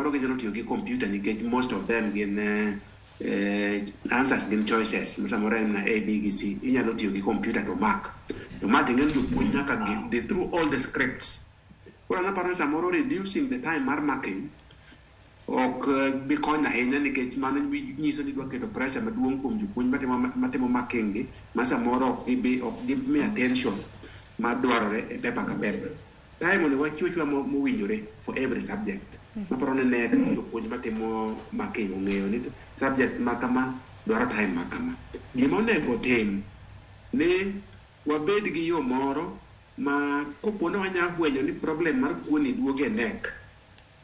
Samoro ginyalo tiyo gi computer nikech most of them gin answers, gin choices ma samoro en mana A, B gi C. Inyalo tiyo gi computer to mark. To ma ting'e ni jopuonj nyaka gi through all the scripts. Koro an aparo ni samoro reducing the time mar marking ok bi konyo ahinya, nikech mano nyiso ni idwa keto pressure maduong' kuom jopuonj matimo marking gi, ma samoro ok gibi attention madwarore e paper ka paper. Time onego wachiw achiwa mowinjore for every subject. Aparo ni KNEC, jopuonj matimo marking ong'eyo ni subject ma kama dwaro time ma kama. Gima onego tim ni wabed gi yo moro ma kopo ni wanya fwenyo ni problem mar kuo ni duogo e KNEC,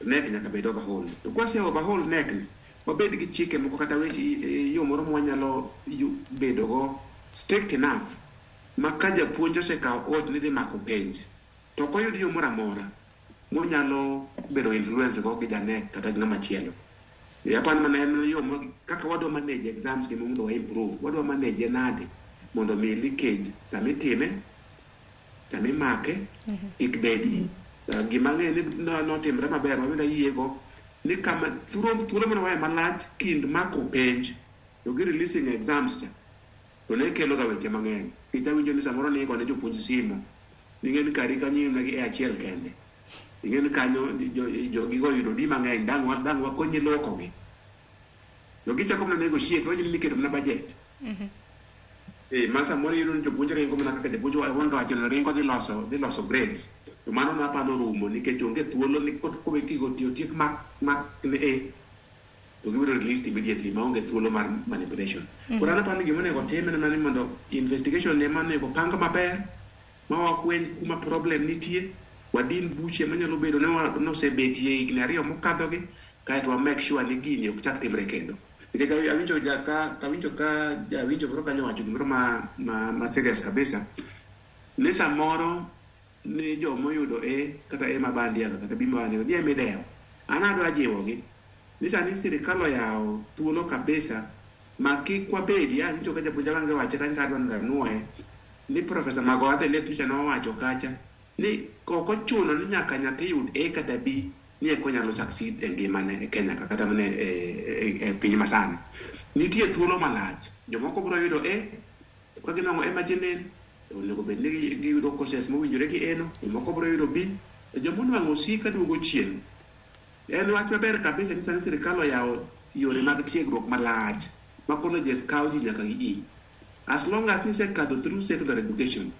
KNEC nyaka bed overhaul. To kwase overhaul KNEC ni, wabed gi chike moko kata weche, yo moro mwanyalo bedo go strict enough ma ka japuonj osekawo oath ni dhi mako penj, to ok oyud yo moro amora monyalo bedo influence go gi ja KNEC kata gi ng'ama chielo. Apani mana en yo kaka wadwa manage exams gi mondo wa improve. Wadwa manage nade mondo mi leakage sama itime, sama imake, kik bedi. Gima ang'eyo ni notimre maber mabende ayiego ni kama thuolo mane wawe malach kind mako penj to gi releasing exams cha, to ne kelo ga weche mang'eny. Nikech awinjo ni samoro ne igone jopuonj simo ning'e ni kari kanyo in gi E achiel kende, ing'e ni kanyo jogigo oyudo D mang'eny, dang' wakonyi luokogi. To gichako mana negotiate, wawinjo ni iketo mana budget. Ma samoro iyudo ni jopuonj ringo mana kaka japuonj Wanga wacho ni ringo dhi loso grades. To mano napano rumo nikech onge thuolo ni kowe gigo tiyo tiek mark ne A to gibiro released immediately maonge thuolo mar manipulation. Koro an aparo ni gima onego tim en mana ni mondo investigation ema onego pang maber ma wafweny kuma problem nitie, wadin buche manyalo bedo ni nosebetie higni 2 mokadhogi, kaeto wa make sure ni gini ok chak timre kendo. Nikech awinjo ja ka awinjo ka jawinjo moro kanyo wacho gimoro ma serious kabisa ni samoro ni jomoyudo A kata A mabandia kata B mabandia ni emidewo. An adwa jiwogi ni sani sirikal oyawo thuolo kabisa ma kik wabedi. Awinjo ka japuonj Alange wache kanyo, kadwa ni anuoye ni Professor Magoha the late nyocha nowacho kacha ni ok ochuno ni nyaka nyathi yud A kata B ni eka onyalo succeed e ngimane e Kenya ka kata mana e piny masani. Nitie thuolo malach. Jomoko biro yudo A, to ka ginwang'o A matin to onego bed ni giyudo courses mowinjore gi A no. Jomoko biro yudo B, to jomonwang'o C kaduogo chien. En wach maber kabisa ni sani sirikal oyawo yore mag tiegruok malach ma colleges kawo ji nyaka gi E. As long as nisekadho through secondary education.